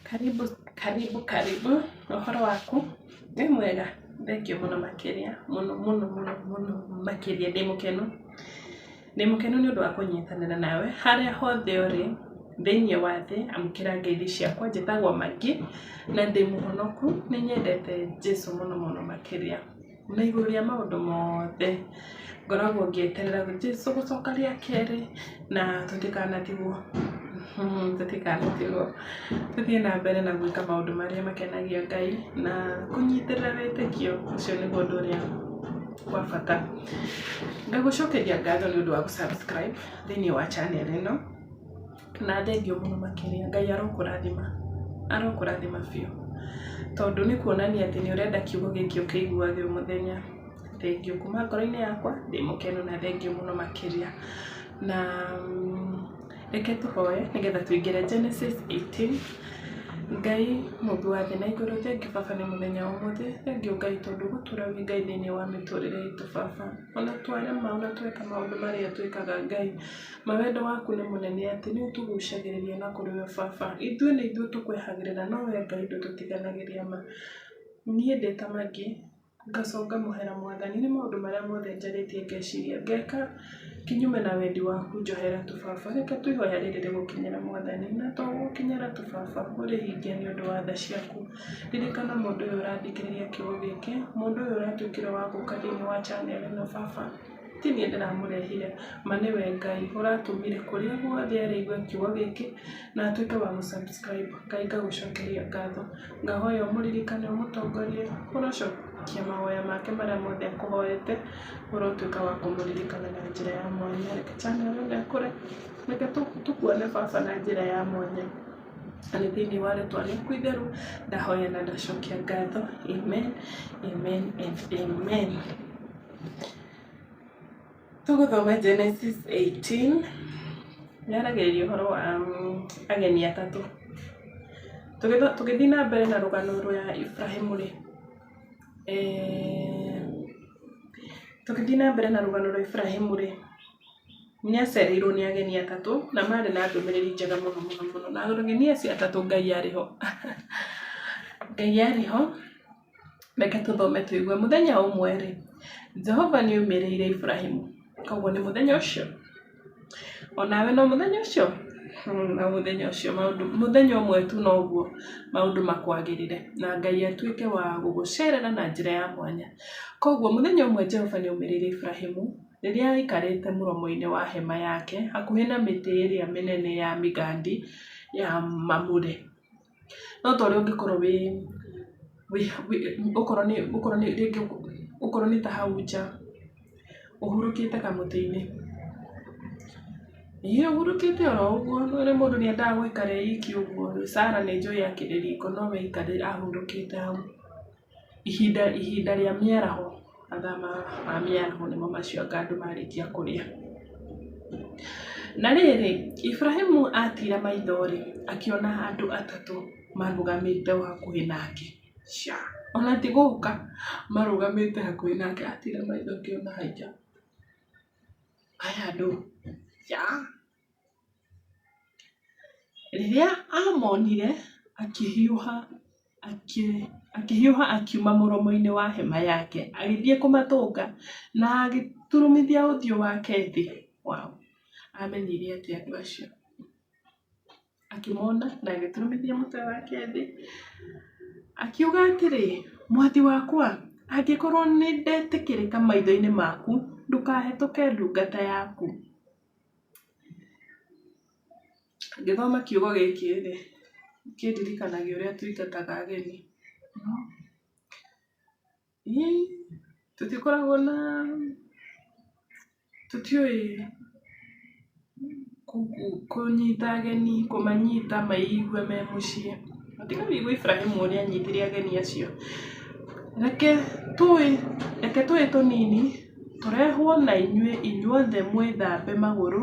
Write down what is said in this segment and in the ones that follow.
Karibu karibu karibu, ũhoro waku? Wĩ mwega? Thengiũ mũno makĩria, mũno mũno mũno mũno makĩria, ndĩ mũkenu. Ndĩ mũkenu nĩ ũndũ wa kũnyitanĩra nawe harĩa hothe ũrĩ thĩiniĩ wa thĩ, amũkĩra ngeithi ciakwa, njĩtagwo Maggie na ndĩ mũhonoku, nĩ nyendete Jesũ mũno mũno makĩria. Na igũrũ rĩa maũndũ mothe, ngoragwo ngĩeterera Jesũ gũcoka rĩa kerĩ na tũtikanatigwo, tũtikanatigwo. Tũthiĩ na mbere na gwĩka maũndũ marĩa makenagia Ngai na kũnyitĩrĩra wĩtĩkio, ũcio nĩguo ũndũ ũrĩa wa bata. Ngagũcokeria ngatho nĩ ũndũ wa gũ subscribe thĩiniĩ wa channel ĩno. Na thengiũ mũno makĩria, Ngai arokũrathima, arokũrathima biũ, tondũ nĩ kuonania atĩ nĩ ũrenda kiugo gĩkĩ ũkĩiguage o mũthenya. Thengiũ kuma ngoro-inĩ yakwa, ndĩ mũkenu na thengiũ mũno makĩria. Na reke tũhoe nĩgetha tũingĩre Genesis 18. Ngai mũmbi wa thĩ na igũrũ, thengiũ baba nĩ mũthenya wa ũmũthĩ, thengiũ Ngai tondũ ũgũtũra wĩ Ngai thĩiniĩ wa mĩtũrĩre itũ baba. Ona twarema, ona tweka maũndũ marĩa twĩkaga Ngai, Ma wendo waku nĩ mũnene atĩ nĩ ũtũgucagĩrĩria na kũrĩ we baba. Ithuĩ nĩ ithuĩ tũkwehagĩrĩra no we Ngai ndũtũtiganagĩria ma. Niĩ ndĩ ta Maggie, ngacoka mũhera mwathani nĩ maũndũ marĩa mothe njarĩtie ngeciria ngeka kinyume na wendi waku njohera tu baba. Reke tu ihoya rĩrĩ rĩgũkinyĩre mwathani na to gũkinyĩra tu baba, ũrĩhingie nĩ ũndũ wa tha ciaku. Ririkana mũndũ ũyũ ũrathikĩrĩria kiugo gĩkĩ, mũndũ ũyũ ũratuĩkire wa gũka thĩinĩ wa channel ĩno baba. Ti niĩ ndĩramũrehire, ma nĩwe Ngai ũratũmire kũrĩa guothe arĩ aigue kiugo gĩkĩ na atuĩke wa gũ subscribe. Ngai ngagũcokeria ngatho, ngahoya ũmũririkane ũmũtongorie, ũrocokia mahoya make marĩa mothe akũhoete, ũrotuĩka wa kũmũririkana na njĩra ya mwanya. Reke channel ĩno ĩkũre, reke tũkuone baba na njĩra ya mwanya. Na nĩ thĩinĩ wa rĩtwa rĩaku itheru ndahoya na ndacokia ngatho. Amen, amen and amen. Tũgũthoma Genesis 18, yaragĩrĩria ũhoro wa ageni atatũ. Tũgĩthiĩ na mbere na rũgano rwa Iburahĩmu rĩ, tũgĩthiĩ na mbere na rũgano rwa Iburahĩmu rĩ, nĩ acereirwo nĩ ageni atatũ na marĩ na ndũmĩrĩri njega mũno mũno mũno. Na ageni acio atatũ Ngai arĩ ho. Ngai arĩ ho. Reke tũthome tũigue. Mũthenya ũmwe-rĩ, Jehova nĩ oimĩrĩire Iburahimu. Koguo nĩ mũthenya ũcio? O nawe no mũthenya ũcio? No mũthenya ũcio maũndũ, mũthenya ũmwe tu noguo maũndũ makwagĩrĩre na Ngai atuĩke wa gũgũcerera na njĩra ya mwanya. Koguo mũthenya ũmwe Jehova nĩ oimĩrĩire Iburahimu rĩrĩa aikarĩte mũromo-inĩ wa hema yake hakuhĩ na mĩtĩ ĩrĩa mĩnene ya mĩgandi ya Mamure. No ta ũrĩa ũngĩkorwo wĩ, okorwo nĩ okorwo nĩ rĩngĩ okorwo nĩ ta hau nja, ũhurũkĩte kamũtĩ-inĩ, ĩĩ ũhurũkĩte oro ũguo, nĩ ũrĩ mũndũ nĩ endaga gũikara e iki ũguo, Sarah nĩ njũĩ akĩrĩ riko no we ahurũkĩte hau. Ihinda ihinda rĩa mĩaraho, mathaa ma mĩaraho nĩmo macio anga andũ marĩkia kũrĩa. Na rĩrĩ, Iburahimu atira maitho-rĩ, akĩona andũ atatũ marũgamĩte o hakuhĩ nake. Ca! Ona ti gũka, marũgamĩte hakuhĩ nake, atira maitho akĩona haiya, aya andũ, ca! Rĩrĩa aamonire, akĩhiũha akiuma mũromo-inĩ wa hema yake, agĩthiĩ kũmatũnga, na agĩturumithia ũthiũ wake thĩ. Wow! Aamenyire atĩa andũ acio? Akĩmona na agĩturumithia mũtwe wake thĩ, akiuga atĩrĩ, Mwathi wakwa, angĩkorũo nĩ ndetĩkĩrĩka maitho-inĩ maku, ndũkahĩtũke ndungata yaku. Ngĩthoma kiugo gĩkĩ rĩ, kĩndirikanagia ũrĩa tũingataga ageni. Ĩ tũtikoragwo na, tũtiũĩ kũnyita ageni, kũmanyita meigue me mũciĩ. Tiga wũigue Iburahĩmu ũrĩa anyitire ageni acio. Reke tũĩ, reke tũĩ tũnini tũrehwo na inyuĩ inyuothe mwĩthambe magũrũ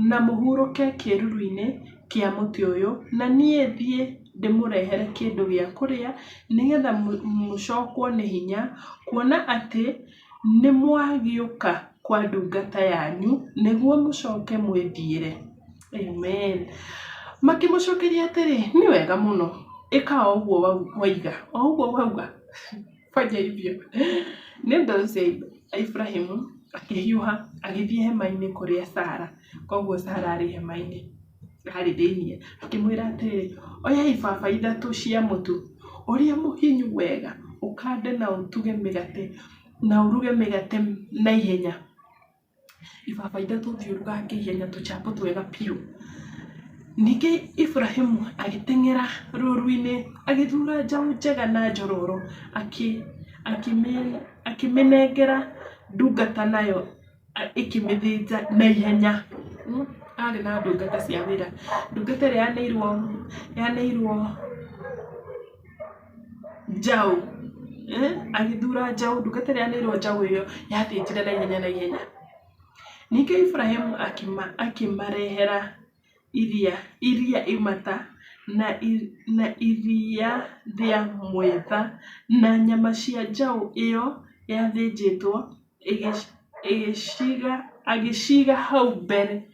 na mũhurũke kĩĩruru-inĩ kĩa mũtĩ ũyũ, na niĩ thiĩ ndĩmũrehere kĩndũ gĩa kũrĩa nĩgetha mũcokwo nĩ hinya, kuona atĩ nĩmwagĩũka kwa ndungata yanyu nĩguo mũcoke mwĩthiĩre. Amen. Makĩmũcokeria atĩrĩ, nĩ wega mũno. Ĩka o ũguo waiga, o ũguo wauga, fanya hivyo. Nĩ ũndũ ũcio Iburahĩmu akĩhiũha agĩthiĩ hema-inĩ kũrĩa Sara. Koguo Sara arĩ hema-inĩ, arĩ thĩiniĩ. Akĩmwĩra atĩrĩrĩ, oya ibaba ithatũ cia mũtu ũrĩa mũhinyu wega, ũkande na ũtuge mĩgate, na ũruge mĩgate na ihenya. Ibaba ithatũ ũthiĩ ũrugange ihenya tũchapo twega biũ. Ningĩ Iburahimu agĩteng'era rũũru-inĩ, agĩthuura njaũ njega na njororo, akĩmĩnengera ndungata nayo ĩkĩmĩthĩnja na ihenya. Arĩ na ndungata cia wĩra. Ndungata ĩrĩa yaneirwo yaneirwo njaũ, agĩthura njaũ, ndungata ĩrĩa yaneirwo njaũ ĩyo yathĩnjire na ihenya na ihenya. Ningĩ Iburahimu akĩmarehera iria, iria imata na, na iria rĩa mwĩtha na nyama cia njaũ ĩyo yathĩnjĩtwo agĩciga hau mbere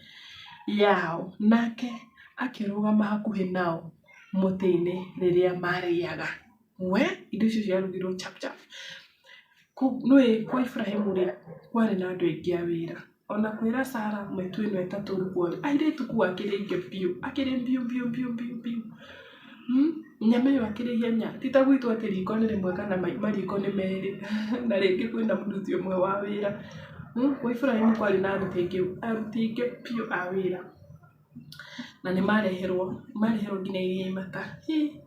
yao, nake akĩrũgama hakuhĩ nao mũtĩ-inĩ rĩrĩa maarĩaga. We, indo icio ciarugirwo chap chap. Nĩũĩ kwa Iburahĩmu rĩ, kwarĩ na andũ aingĩ a wĩra. Ona kwĩra Sarah mĩtu ĩno ĩtatũ rugwo rĩ, airĩtu kũu akĩrĩ aingĩ biũ, akĩrĩ mbiũ mbiũ mbiũ mbiũ mbiũ. Nyama ĩyo akĩrĩ ihenya, ti ta gwitũ atĩ riko nĩ rĩmwe kana mariko nĩ merĩ na rĩngĩ kwĩna mũruti ũmwe wa wĩra. Kwa Iburahĩmu kwarĩ na aruti aingĩ, aruti aingĩ biũ a wĩra. Na nĩ mareherwo, mareherwo nginya iria imata. Hi!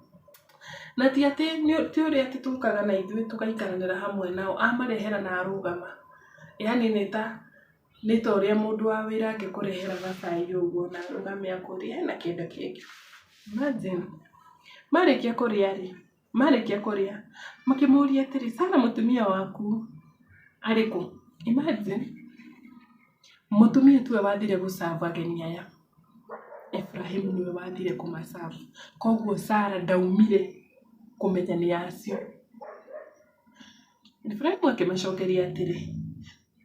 Na ti atĩ ti ũrĩa atĩ tũkaga na ithuĩ tũgaikaranĩra hamwe nao, amarehera na arũgama. Yaani nĩ ta nĩ ta ũrĩa mũndũ wa wĩra angĩkũrehera gacai ũguo na arũgame akũrie hena kĩndũ kĩngĩ. Imagine. Marĩkia kũrĩa rĩ, marĩkia kũrĩa, makĩmũria atĩrĩ, Sara mũtumia waku arĩ kũ? Imagine. Mũtumia tiwe wathire gũ serve ageni aya. Iburahĩmu nĩwe wathire kũma serve. Koguo Sara ndaumire kũmenya nĩ acio. Iburahĩmu akĩmacokeria atĩrĩ,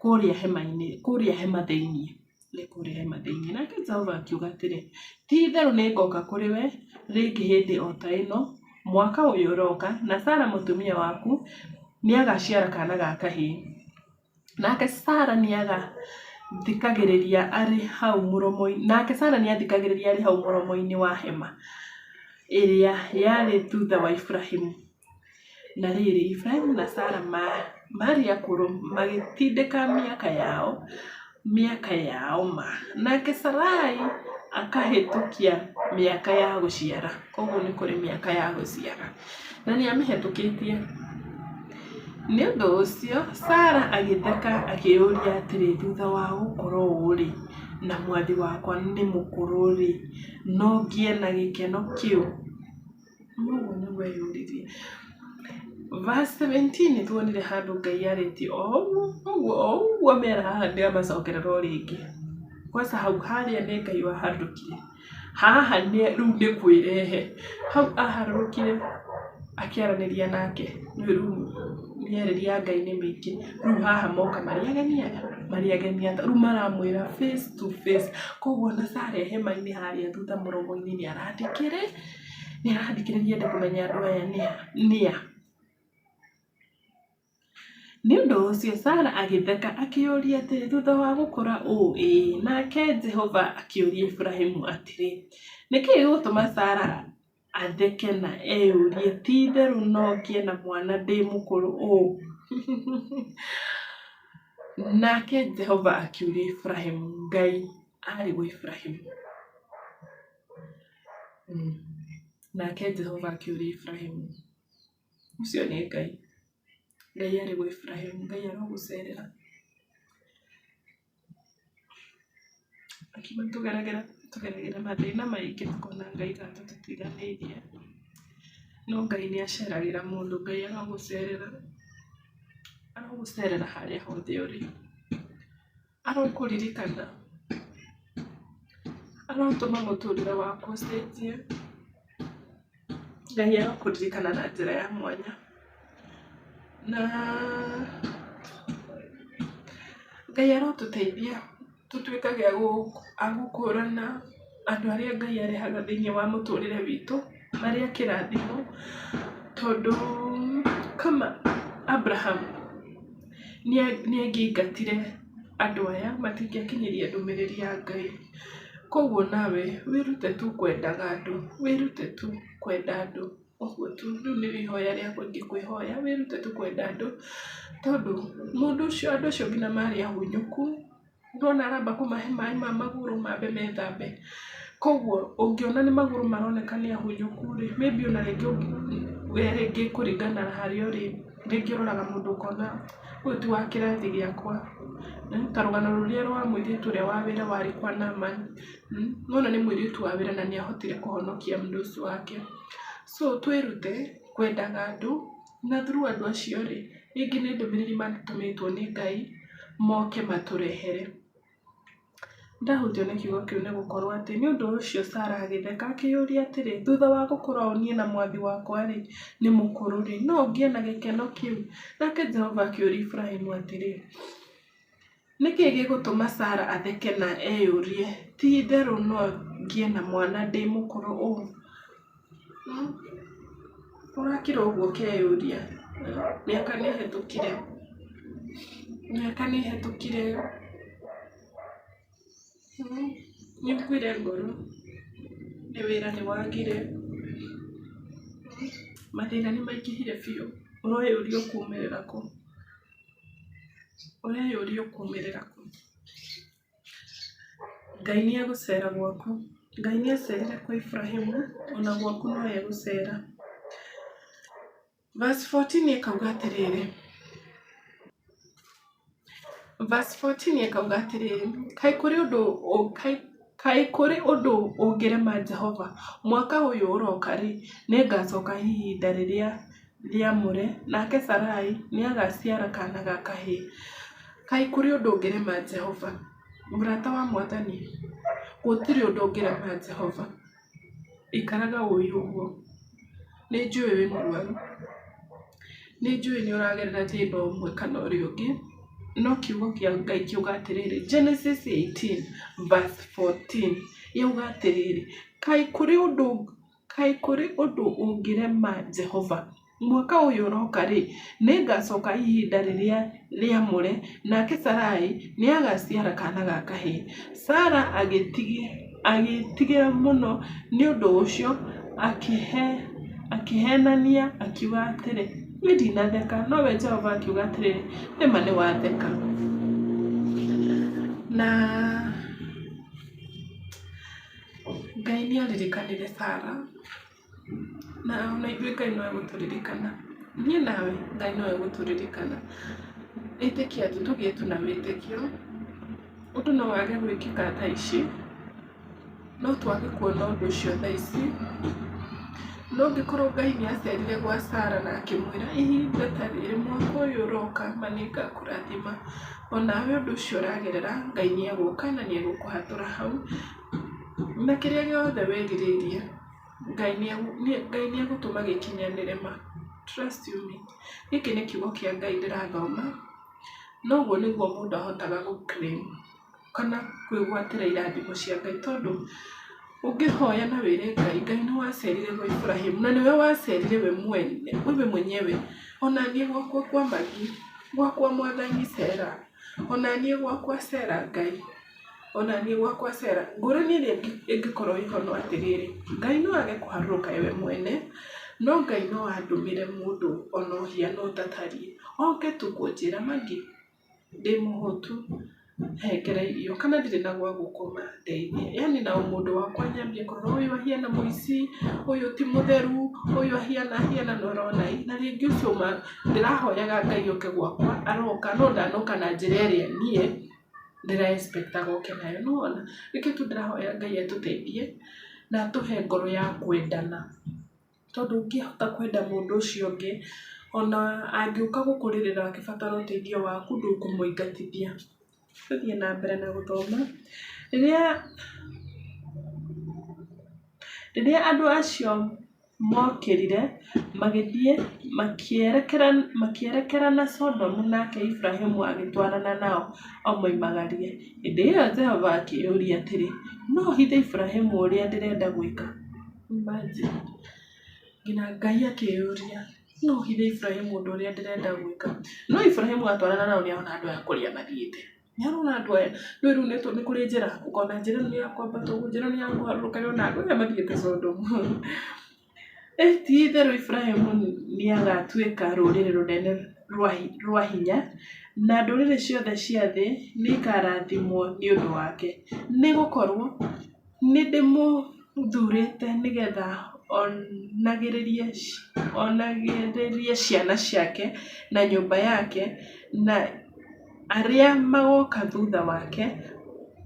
kũrĩa hema-inĩ, kũrĩa hema thĩiniĩ, nĩ kũrĩa hema thĩiniĩ. Nake Jehova akiuga atĩrĩ, ti itherũ nĩ ngoka kũrĩ we rĩngĩ hĩndĩ o ta ĩno mwaka ũyũ ũroka, na Sara mũtumia waku nĩ agaciara kaana ga kahĩĩ. Nake Sara nĩagathikagĩrĩria arĩ hau mũromo-inĩ, nake Sara nĩathikagĩrĩria arĩ hau mũromo-inĩ wa hema ĩrĩa yarĩ thutha wa Iburahĩmu. Na rĩrĩ, Iburahĩmu na Sara maarĩ akũrũ, magĩtindĩka mĩaka yao, mĩaka yao ma. Nake Sarai akahĩtũkia mĩaka ya gũciara. Koguo nĩ kũrĩ mĩaka ya gũciara. Na nĩ amĩhetũkĩtie. Nĩ ũndũ ũcio Sara agĩtheka akĩĩyũria atĩrĩ, 'Thutha wa gũkũra ũũ-rĩ, na mwathi wakwa nĩ mũkũrũ-rĩ, no ngĩe na gĩkeno kĩu? Ũguo nĩguo eyũririe. Verse 17 nĩ tuonire handũ Ngai arĩtie o ũguo ũguo o ũguo amera haha ndĩamacokerera o rĩngĩ. Kwanza hau harĩa nĩ Ngai waharũrũkire. Haha nĩ rĩu nĩ kwĩrehe. Hau aharũrũkire akĩaranĩria nake nĩ rĩu mĩarĩrie ya Ngai nĩ mĩingĩ. Rĩu haha moka marĩ ageni aya, marĩ ageni ata. Rĩu maramwĩra face to face. Koguo ona Sarah e hema-inĩ harĩa thutha mũromo-inĩ nĩ arathikĩrĩria, nĩ arathikĩrĩria ende kũmenya andũ aya nĩa. Nĩ ũndũ ũcio Sara agĩtheka akĩũria atĩrĩ, Thutha wa gũkũra ũũ ĩĩ? Nake Jehova akĩũria Iburahimu atĩrĩ, Nĩ kĩĩ gĩgũtũma Sara atheke na eyũrie, 'Ti-itherũ no ngĩe na mwana ndĩ mũkũrũ ũũ? Nake Jehova akĩũria Iburahimu, Ngai arĩ gwa Iburahimu? Nake Jehova akĩũria Iburahimu, Ũcio nĩ Ngai. Ngai arĩ gwa Iburahĩmu, Ngai arogũcerera. Akiuga tũgeragĩra tũgeragĩra mathĩna maingĩ tũkona Ngai ta atũtiganĩirie, no Ngai nĩ aceragĩra mũndũ, Ngai arogũcerera, arogũcerera harĩa hothe ũrĩ, arokũririkana, arotũma mũtũrĩre waku ũcenjie. Ngai arokũririkana na njĩra ya mwanya. Na Ngai arotũteithia tũtuĩkage a gũkũrana andũ arĩa Ngai arehaga thĩiniĩ wa mũtũrĩre witũ. Marĩ a kĩrathimo tondũ kama Abraham nĩ angĩaingatire andũ aya matingĩakinyirie ndũmĩrĩri ya Ngai. Koguo nawe wĩrute tu kwendaga andũ, wĩrute tu kwenda andũ, ũguo tu. Rĩu nĩrĩo ihoya rĩakwa ingĩkwĩhoya, wĩrute tu kwenda andũ tondũ mũndũ ũcio andũ acio nginya marĩ ahunyũku, nĩwona aramba kũmahe maĩ ma magũrũ mambe methambe. Koguo ũngĩona nĩ magũrũ maroneka nĩ ahunyũku rĩ, maybe ona rĩngĩ we rĩngĩ kũringana na harĩa ũrĩ, rĩngĩ ũroraga mũndũ ũkona ũyũ ti wa kĩrathi gĩakwa. Ta rũgano rũrĩa rwa mũirĩtu ũrĩa wa wĩra warĩ kwa Naman, nĩwona nĩ mũirĩtu wa wĩra na nĩ ahotire kũhonokia mũndũ ũcio wake. So twĩrute kwendaga andũ na through andũ acio rĩ, rĩngĩ nĩ ndũmĩrĩri matũmĩtwo nĩ Ngai moke matũrehere. Ndahutio nĩ kiugo kĩu nĩ gũkorwo atĩ nĩ ũndũ ũcio Sara agĩtheka akĩyũria atĩrĩ, thutha wa gũkũra ũũ niĩ na mwathi wakwa-rĩ, nĩ mũkũrũ-rĩ, no ngĩe na gĩkeno kĩu? Nake Jehova akĩũria Iburahimu atĩrĩ, nĩ kĩĩ gĩgũtũma Sara atheke na eyũrie, 'Ti-itherũ no ngĩe na mwana ndĩ mũkũrũ ũũ? Ũrakira ũguo ũkeyũria, mĩaka nĩ ĩhĩtũkire, mĩaka nĩ ĩhĩtũkire. Nĩ ũkuire ngoro, nĩ wĩra nĩ wagire, mathĩna nĩ maingĩhire biũ, ũreyũria ũkumĩrĩra kũ, ũreyũria ũkumĩrĩra kũ. Ngai nĩ egũcera gwaku, Ngai nĩ acerire kwa Iburahĩmu, ona gwaku no egũcera. Verse 14 ĩkauga atĩrĩrĩ, Verse 14 ĩkauga atĩrĩrĩ, kaĩ kũrĩ ũndũ kaĩ kũrĩ ũndũ ũngĩrema Jehova? Mwaka ũyũ ũroka-rĩ, nĩngacoka ihinda rĩrĩa rĩamũre, nake Sarai nĩagaciara kaana ga kahĩĩ. Kaĩ kũrĩ ũndũ ũngĩrema Jehova? Mũrata wa Mwathani, gũtirĩ ũndũ ũngĩrema Jehova. Ikaraga ũĩ ũguo. Nĩ njũĩ wĩ mũrwaru, nĩ njũĩ nĩ ũragerera thĩna ũmwe kana ũrĩa ũngĩ, no kiugo kĩa Ngai kiuga atĩrĩrĩ, Genesis 18 verse 14 yauga atĩrĩrĩ, kaĩ kũrĩ ũndũ kaĩ kũrĩ ũndũ ũngĩrema Jehova? Mwaka ũyũ ũroka-rĩ, nĩngacoka ihinda rĩrĩa rĩamũre, nake Sarai nĩagaciara kaana ga kahĩĩ. Sara agĩĩtigĩra mũno, nĩ ũndũ ũcio akĩheenania, akiuga atĩrĩ, Niĩ ndinatheka. Nowe Jehova akiuga atĩrĩ, Nĩ ma nĩwatheka. Na Ngai nĩaririkanire Sara. Na ona ithuĩ Ngai no egũtũririkana. Niĩ nawe Ngai no egũtũririkana. Ĩtĩkia tu, tũgĩe tu na wĩtĩkio. Ũndũ no wage gwĩkĩka thaa ici, no twage kuona ũndũ ũcio thaa ici, no angĩkorwo Ngai nĩ acerire gwa Sarah na akĩmwĩra ihinda ta rĩrĩ mwaka ũyũ ũroka ma nĩ ngakũrathima, onawe ũndũ ũcio ũragerera Ngai nĩ egũka na nĩ egũkũhatũra hau, na kĩrĩa gĩothe wĩrirĩirie. Ngai nĩ egũtũma gĩkinyanĩre ma, trust you me. Gĩkĩ nĩ kiugo kĩa Ngai ndĩrathoma, na ũguo nĩguo mũndũ ahotaga gũ claim kana kwĩgwatĩra irathimo cia Ngai tondũ ũngĩhoya na wĩre Ngai, Ngai nĩ wacerire gwa Iburahĩmu na nĩwe wacerire we mwene, wewe mwenyewe, ona niĩ gwakwa kwa Maggie, gwakwa Mwathani cera, ona niĩ gwakwa cera Ngai. Ona niĩ gwakwa cera. Ngũrani ĩrĩa ĩngĩkorwo ĩho no atĩrĩrĩ, Ngai no age kũharũrũka we mwene, no Ngai no andũmĩre mũndũ ona ũhiana ũtatariĩ, oke tu kũnjĩra Maggie, ndĩ mũhũtu, hengera irio kana ndirĩ na gwa gũkoma ndeithia. Yaani na ũmũndũ wakwa nyambie kũrora ũyũ ahiana mũici, ũyũ ti mũtheru, ũyũ ahiana ahiana na ũrona ĩ, na rĩngĩ ũcio ndĩrahoyaga Ngai oke gwakwa aroka no ndanoka na njĩra ĩrĩa niĩ ndĩra expect aga oke nayo nĩ wona. Nĩkĩo tu ndĩrahoya Ngai atũteithie na atũhe ngoro ya kwendana, tondũ ũngĩhota kwenda mũndũ ũcio ũngĩ, ona angĩũka gũkũrĩrĩra akĩbatara ũteithio waku ndũkũmũingatithia. Tũthiĩ na mbere na gũthoma, rĩrĩa rĩrĩa andũ acio Mookĩrire, magĩthiĩ, makĩerekera na Sodomu nake Iburahimu agĩtwarana nao amoimagarie. Hĩndĩ ĩyo Jehova akĩĩyũria atĩrĩ, 'No hithe Iburahimu ũrĩa ndĩrenda gwĩka? Imagine! Nginya Ngai akĩyũria, no hithe Iburahĩmu ũndũ ũrĩa ndĩrenda gwĩka? No Iburahĩmu atwarana nao nĩ arona andũ aya kũrĩa mathiĩte. Nĩ arona andũ aya, nĩũĩ rĩu nĩ kũrĩ njĩra, ũkona njĩra ĩno nĩ ya kwambata ũguo, njĩra ĩno nĩ ya kũharũrũka, nĩũrona andũ aya mathiĩte Sodomu. Ti itherũ Iburahĩmu nĩ agatuĩka rũrĩrĩ rũnene rwa hinya, na ndũrĩrĩ ciothe cia thĩ nĩ ikarathimwo nĩ ũndũ wake. Nĩ gũkorwo nĩ ndĩmũthuurĩte nĩgetha onagĩrĩrie ciana ciake na nyũmba yake na arĩa magooka thutha wake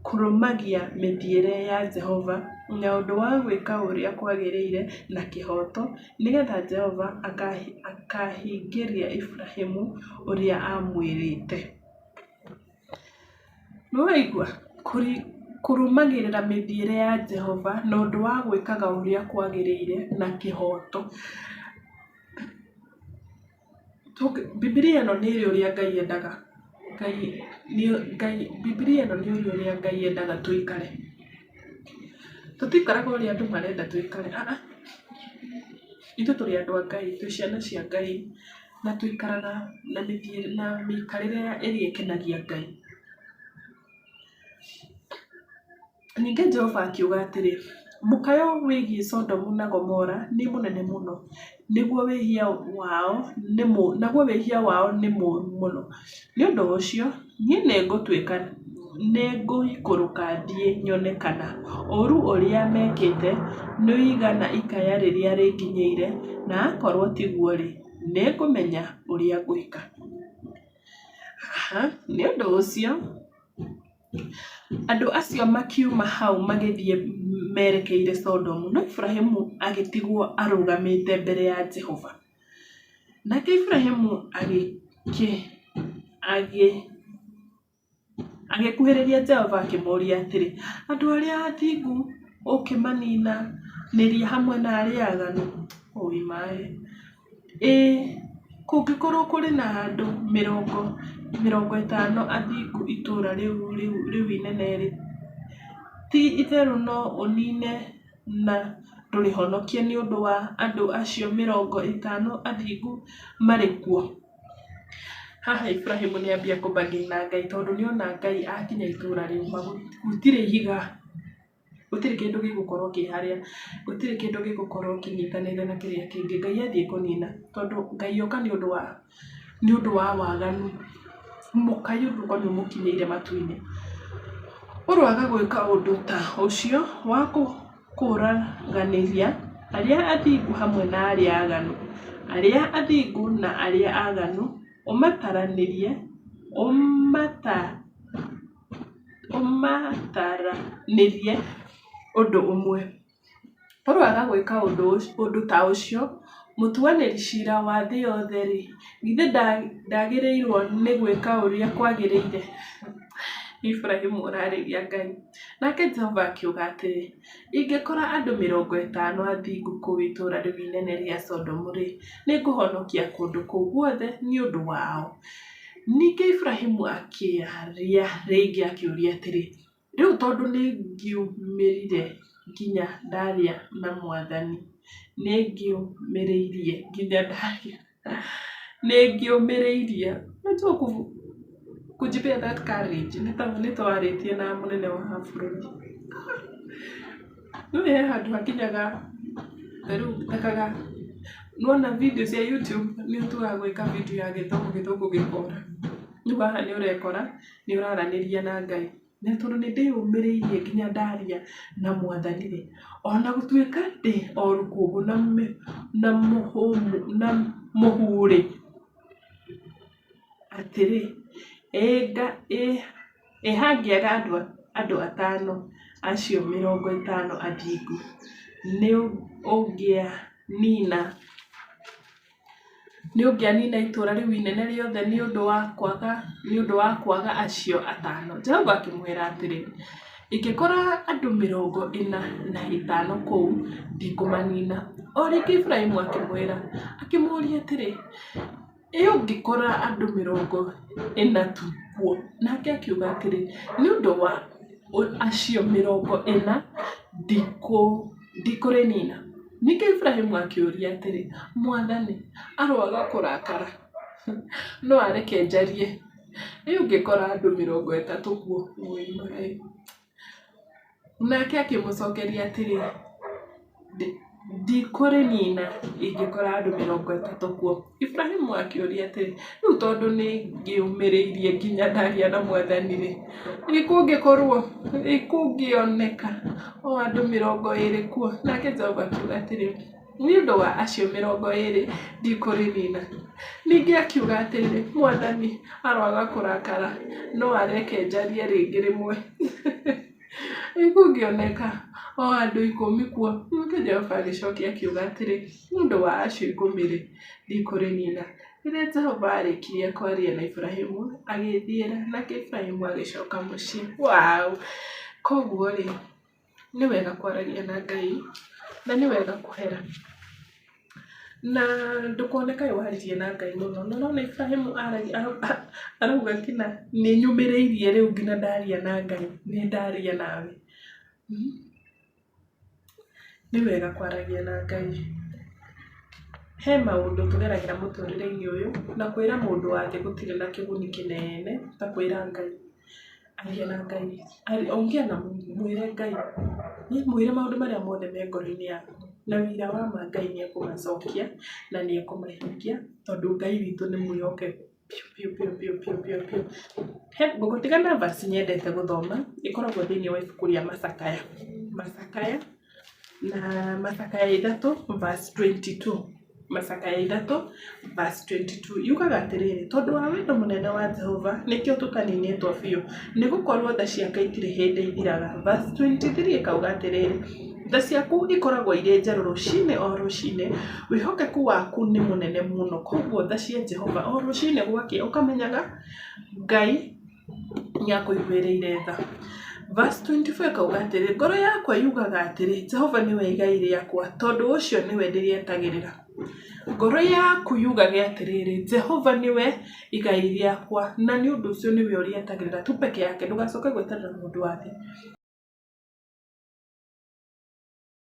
kũrũmagia mĩthiĩre ya Jehova na ũndũ wa gwĩka ũrĩa kwagĩrĩire na kĩhooto, nĩgetha Jehova akaahingĩria Iburahimu ũrĩa aamwĩrĩte. Nĩwaigua? Kũrũmagĩrĩra mĩthiĩre ya Jehova na ũndũ wa gwĩkaga ũrĩa kwagĩrĩire na kĩhooto. Bibilia ĩno nĩ ĩrĩ ũrĩa Ngai endaga. Ngai, Ngai, Bibilia ĩno nĩ ĩrĩ ũrĩa Ngai endaga tũikare. Tũtikaraga ũrĩa andũ marenda tũikare, aa. Ithuĩ tũrĩ andũ a Ngai, twĩ ciana cia Ngai na tũikaraga na mĩthiĩre na mĩikarĩre ĩrĩa ĩkenagia Ngai. Ningĩ Jehova akiuga atĩrĩ, Mũkayo wĩgiĩ Sodomu na Gomora nĩ mũnene mũno, nĩguo wĩhia wao nĩ naguo wĩhia wao nĩ mũũru mũno. Nĩ ũndũ ũcio, niĩ nĩngũtuĩka nĩngũikũrũka thiĩ nyone kana ũũru ũrĩa mekĩte nĩũigana ikaya rĩrĩa rĩnginyĩire, na akorũo tiguo-rĩ, nĩngũmenya ũrĩa ngwĩka. Nĩ ũndũ ũcio, andũ acio makiuma hau magĩthiĩ merekeire Sodomu, no Iburahimu agĩtigwo arũgamĩte mbere ya Jehova. Nake Iburahimu agĩkuhĩrĩria Jehova akĩmũũria atĩrĩ, Andũ arĩa athingu ũkĩmaninanĩria hamwe na arĩa aganu? Ũi maĩ. Ĩ kũngĩkorũo kũrĩ na andũ mĩrongo ĩtano athingu itũũra rĩu inene-rĩ, ti itherũ no ũniine na ndũrĩhonokie nĩ ũndũ wa andũ acio 50 athingu marĩ kuo? Haha Iburahimu nĩ ambia kũ bargain na Ngai tondũ nĩ ona Ngai akinya itũũra rĩu gũtirĩ ihiga, gũtirĩ kĩndũ gĩgũkorwo kĩ harĩa, gũtirĩ kĩndũ gĩgũkorwo kĩnyitanĩire na kĩrĩa kĩngĩ. Ngai athiĩ kũnina tondũ Ngai oka nĩ ũndũ wa nĩ ũndũ wa waganu, mũkayo ndũkorwo nĩ ũmũkinyĩire matu-inĩ. Ũroaga gwĩka ũndũ ta ũcio wa kũũraganĩria arĩa athingu hamwe na arĩa aganu, arĩa athingu na arĩa aganu, ũmataranĩrie, ũmataranĩrie ũndũ ũmwe. Ũroaga gwĩka ũndũ ta ũcio, mũtuanĩri ciira wa thĩ yothe-rĩ, githĩ ndagĩrĩirũo nĩ gwĩka ũrĩa kwagĩrĩire? Iburahimu ũrarĩria Ngai. Nake Jehova akiuga atĩrĩ, Ingĩkora andũ 50 athingu kũu itũũra rĩu inene rĩa Sodomu-rĩ, nĩngũhonokia kũndũ kũu guothe nĩ ũndũ wao. Ningĩ Iburahimu akĩaria rĩngĩ akĩũria atĩrĩ, Rĩu tondũ nĩngiumĩrire nginya ndaria na Mwathani, nĩngĩũmĩrĩirie nginya ndaria, nĩngĩũmĩrĩirie. Unajua kujipea that courage nĩ twarĩtie na mũnene wa bũrũri. Nĩũĩ he handũ hakinyaga ta rĩu thekaga nĩwona video cia YouTube nĩ ũtuaga gwĩka video ya gĩthũngũ, gĩthũngũ gĩkora. Rĩu haha nĩ ũrekora nĩ ũraranĩria na Ngai. Na tondũ nĩ ndĩyũmĩrĩirie nginya ndaria na Mwathani rĩ, ona gũtuĩka ndĩ o rũkũngũ na mũhu rĩ, atĩrĩ, ĩ hangĩaga andũ atano acio 50 athingu, nĩ ũngĩanina Nĩ ũngĩaniina itũũra rĩu inene rĩothe nĩ ũndũ wa kwaga acio atano? Jehova akĩmwĩra atĩrĩ, Ingĩkora andũ 45 kũu, ndikũmaniina. O rĩngĩ Iburahimu akĩmwĩra, akĩmũũria atĩrĩ, Ĩ ũngĩkora andũ 40 tu kuo? Nake akiuga atĩrĩ, Nĩ ũndũ wa acio 40, ndikũrĩniina. Ningĩ Iburahĩmu akĩũria atĩrĩ, Mwathani, aroaga kũrakara, no areke njarie, ĩ ũngĩkora andũ 30 kuo? Nake akĩmũcokeria atĩrĩ, ndikũrĩnina ingĩkora andũ 30 kuo. Iburahĩmu akĩũria atĩrĩ, rĩu tondũ nĩ ngĩũmĩrĩirie nginya ndaria na Mwathani-rĩ, ĩ kũngĩkorwo, ĩ kũngĩoneka o andũ 20 kuo? Nake Jehova akiuga atĩrĩ, nĩ ũndũ wa acio 20 ndikũrĩnina. Ningĩ akiuga atĩrĩrĩ, Mwathani aroaga kũrakara, no areke njarie rĩngĩ rĩmwe. Ĩ kũngĩoneka o andũ 10 kuo? Nake Jehova agĩcokia akiuga atĩrĩ, nĩ ũndũ wa acio 10-rĩ, ndikũrĩnina. Rĩrĩa Jehova aarĩkirie kwaria na Iburahĩmu, agĩĩthiĩra, nake Iburahĩmu agĩcoka mũciĩ. Wow! Koguo-rĩ, nĩ wega kwaragia na Ngai, na nĩ wega kũhera. Na ndũkone kaĩ waririe na Ngai mũno. Na ũrona Iburahĩmu arauga nginya nĩ nyũmĩrĩirie rĩu nginya ndaria na Ngai, nĩ ndaria nawe. Nĩ wega kwaragia na Ngai. He maũndũ tũgeragĩra mũtũrĩre-inĩ ũyũ, na kwĩra mũndũ wa thĩ gũtirĩ na kĩguni kĩnene ta kwĩra Ngai. Aria na Ngai, ongea na Mungu, mwĩre Ngai, mwĩre maũndũ marĩa mothe me ngoro-inĩ yaku, na wĩira wa ma Ngai nĩ ekũmacokia na nĩ ekũmahingia, tondũ Ngai witũ nĩ mwĩhokeku biũ biũ biũ biũ biũ biũ biũ. He ngũgũtiga na verse nyendete gũthoma, ĩkoragwo thĩinĩ wa ibuku rĩa Macakaya, Macakaya na Macakaya 3 verse 22, Macakaya 3 verse 22 yugaga atĩrĩrĩ, tondũ wa wendo mũnene wa Jehova nĩkĩo tũtaninĩtwo biũ, nĩ gũkorwo tha ciake itirĩ hĩndĩ ithiraga. Verse 23 ĩkauga atĩrĩrĩ, tha ciaku ikoragwo irĩ njerũ rũcinĩ o rũcinĩ, wĩhokeku waku nĩ mũnene mũno. Koguo tha cia Jehova o rũcinĩ gwakĩa ũkamenyaga Ngai nĩ akũiguĩrĩire tha. Verse 24 ĩkauga atĩrĩ, ngoro yakwa yugaga atĩrĩ, Jehova nĩwe igai rĩakwa, tondũ ũcio nĩwe ndĩrĩetagĩrĩra. Ngoro yaku yugage atĩrĩrĩ, Jehova nĩwe igai rĩakwa, na nĩ ũndũ ũcio nĩwe ũrĩetagĩrĩra tu peke yake, ndũgacoke gweterera mũndũ wa thĩ.